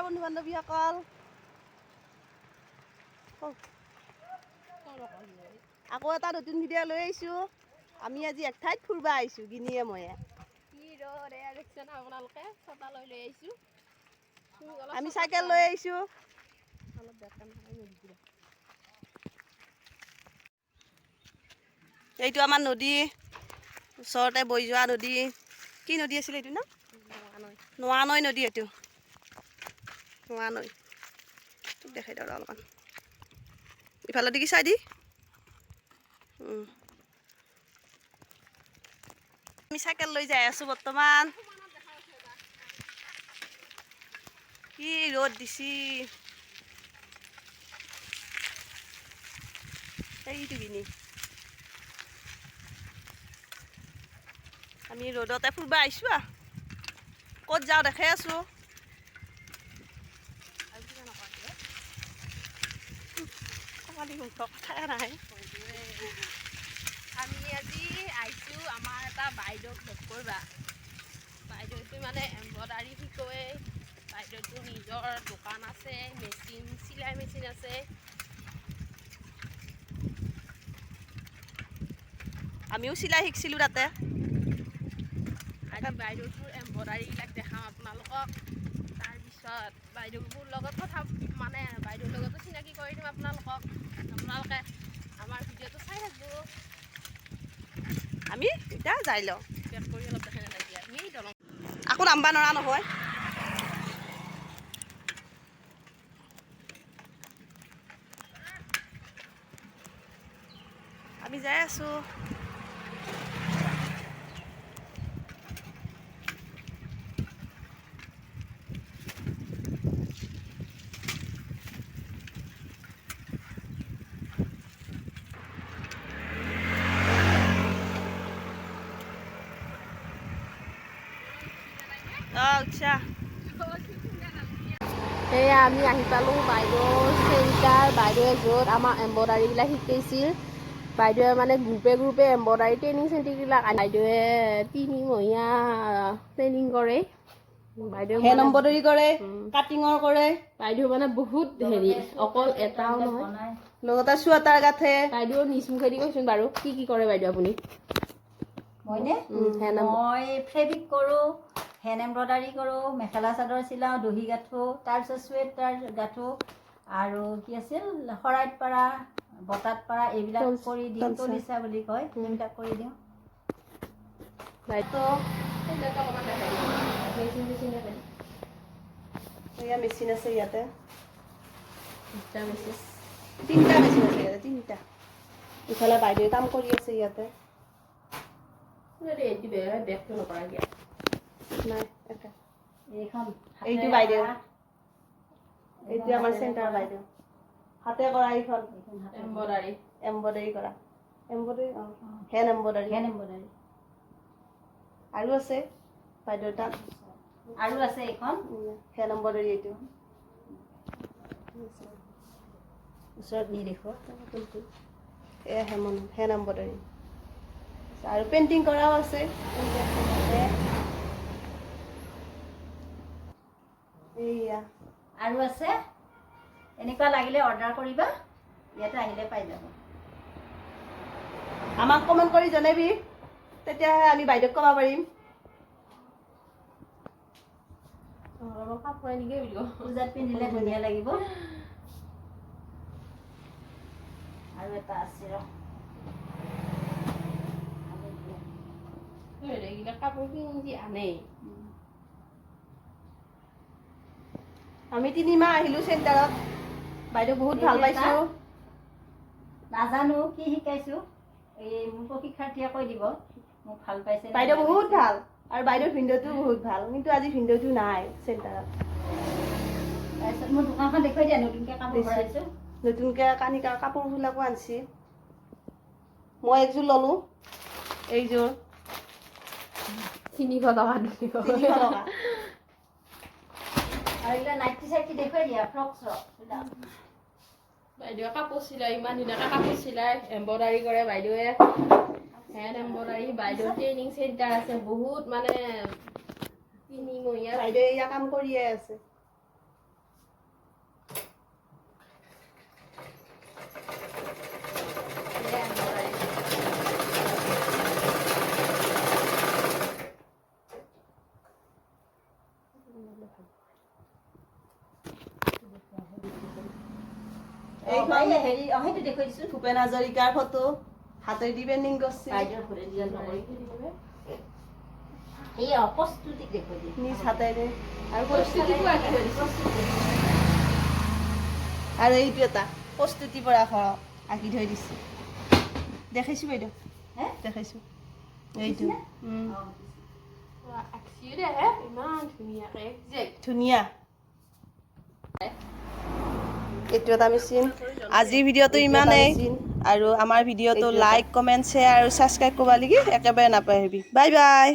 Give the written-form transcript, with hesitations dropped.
বন্ধু বান্ধৱীসকল। আকৌ এটা নতুন ভিডিঅ' লৈ আহিছোঁ। আমি আজি এক ঠাইত ফুৰিব আহিছোঁ গিনিয়ে ময়ে। আমি চাইকেল লৈ আহিছোঁ। এইটো আমাৰ নদী, ওচৰতে বৈ যোৱা নদী। কি নদী আছিলে এইটো না? নোৱানৈ নদী। এইটো নোৱানৈ। তোক দেখাই দিওঁ অলপমান ইফালে দিগি চাই দি। আমি চাইকেল লৈ যাই আছোঁ বৰ্তমান। কি ৰ'দ দিছি। এইটো গিনি আমি ৰ'দতে ফুৰিব আহিছোঁ। আৰু ক'ত যাওঁ দেখাই আছোঁ। কথাই নাই। আমি আজি আহিছোঁ আমাৰ এটা বাইদেউক লগ কৰিবা। বাইদেউটো মানে এম্ব্ৰইডাৰী শিকোৱে। বাইদেউটো নিজৰ দোকান আছে, মেচিন চিলাই মেচিন আছে। আমিও চিলাই শিকিছিলোঁ তাতে। আজি বাইদেউটোৰ এম্ব্ৰইডাৰীবিলাক দেখাম আপোনালোকক। তাৰপিছত বাইদেউবোৰ লগত কথা মানে বাইদেউৰ লগতো চিনাকি কৰি দিম আপোনালোকক। আপোনালোকে আমাৰ ভিডিঅ'টো চাই থাকিব। আমি এতিয়া যাই লওঁ। পেক কৰি অলপ দেখাই নাথাকি আমি দলং আকৌ নামবা নোৱাৰা নহয়। আমি যাই আছোঁ। আচ্ছা, সেয়া আমি আহি পালোঁ বাইদেউৰ চেণ্টাৰ। বাইদেৱে য'ত আমাৰ এম্ব্ৰইডাৰীবিলাক শিকাইছিল। বাইদেৱে মানে গ্ৰুপে গ্ৰুপে এম্ব্ৰইডাৰী ট্ৰেইনিং চেণ্টাৰবিলাক বাইদেৱে তিনিমহীয়া ট্ৰেইনিং কৰে। বাইদেউ হেণ্ড এম্ব্ৰইডাৰী কৰে, কাটিঙৰ কৰে। বাইদেউ মানে বহুত হেৰি, অকল এটাও নহয়, লগতে চুৱেটাৰ গাঁঠে। বাইদেউ নিজ মুখেদি কৈছোন বাৰু, কি কি কৰে বাইদেউ আপুনি? মইনে মই ফেব্ৰিক কৰোঁ, হেণ্ড এম্ব্ৰইডাৰী কৰোঁ, মেখেলা চাদৰ চিলাওঁ, দহি গাঁঠো, তাৰপিছত চুৱেটাৰ গাঁঠো, আৰু কি আছিল শৰাইত পাৰা, বটাত পাৰা এইবিলাক কৰি দিওঁ। তলিচা বুলি কয়, সেইবিলাক কৰি দিওঁ। মেচিন আছে ইয়াতে, তিনিটা মেচিন আছে ইয়াতে, তিনিটা। ইফালে বাইদেৱে কাম কৰি আছে ইয়াতে। এইটো বাইদেউ, এইটো আমাৰ চেণ্টাৰ বাইদেউ, হাতে কৰা এইখন এম্ব্ৰইডাৰী, এম্ব্ৰইডাৰী কৰা, embroidery, hand embroidery, hand embroidery. আৰু আছে বাইদেউৰ তাত, আৰু আছে এইখন হেণ্ড এম্ব্ৰইডাৰী। এইটো ওচৰত নি দেখো, এয়া হেণ্ড এম্ব্ৰইডাৰী। আৰু পেইণ্টিং কৰাও আছে। এইয়া আৰু আছে। এনেকুৱা লাগিলে অৰ্ডাৰ কৰিবা, ইয়াতে আহিলে পাই যাব। আমাক কমেণ্ট কৰি জনাবি, তেতিয়াহে আমি বাইদেউক ক'ব পাৰিম। পূজাত পিন্ধিলে ধুনীয়া লাগিব। আৰু এটা আছে ৰ, আমি তিনিমাহ আহিলোঁ চেণ্টাৰত। বাইদেউ বহুত ভাল পাইছোঁ। নাজানো কি শিকাইছোঁ, এই মোৰ প্ৰশিক্ষাৰ্থীয়ে কৈ দিব মোক ভাল পাইছে। বাইদেউ বহুত ভাল, আৰু বাইদেউৰ ভিনদেউটো বহুত ভাল, কিন্তু আজি ভিনদেউটো নাই চেণ্টাৰত। তাৰপিছত মোৰ দোকানখন দেখুৱাই দিয়া, নতুনকৈ কাপোৰ ভৰাইছোঁ, নতুনকৈ কানি কাপোৰবিলাকো আনিছে। মই একযোৰ ল'লোঁ, এইযোৰ 300 টকা। 300 টকা। আৰু এইবিলাক নাইটি চাইটি দেখুৱাই দিয়া, ফ্ৰক চ্ৰক। বাইদেৱে কাপোৰ চিলাই, ইমান ধুনীয়াকৈ কাপোৰ চিলাই, এম্ব্ৰইডাৰী কৰে বাইদেৱে, হেণ্ড এম্ব্ৰইডাৰী। বাইদেউৰ ট্ৰেইনিং চেণ্টাৰ আছে, বহুত মানে তিনিমহীয়া। বাইদেৱে এয়া কাম কৰিয়ে আছে। এইখন এই হেৰি, সেইটো দেখুৱাই দিছোঁ। ভূপেন হাজৰিকাৰ ফটো হাতেদি পেইণ্টিং কৰিছে। বাইদেউৰ ভৰি দিয়া নকৰি। এই প্ৰস্তুতিক দেখুৱাই দিয়ে। নিজ হাতেৰে। আৰু প্ৰস্তুতিকো আঁকি থৈ দিছে। আৰু এইটো এটা প্ৰস্তুতি পৰাশৰ আঁকি থৈ দিছে। দেখাইছো বাইদেউ। হে? দেখাইছো এইটো। আঁকিছিও দে হে, ইমান ধুনীয়াকে যে। ধুনীয়া। এইটো এটা মেচিন। আজিৰ ভিডিঅ'টো ইমানেই আৰু আমাৰ ভিডিঅ'টো লাইক, কমেণ্ট, শ্বেয়াৰ আৰু ছাবস্ক্ৰাইব কৰিব লাগি একেবাৰে নাপাহৰিবি। Bye bye.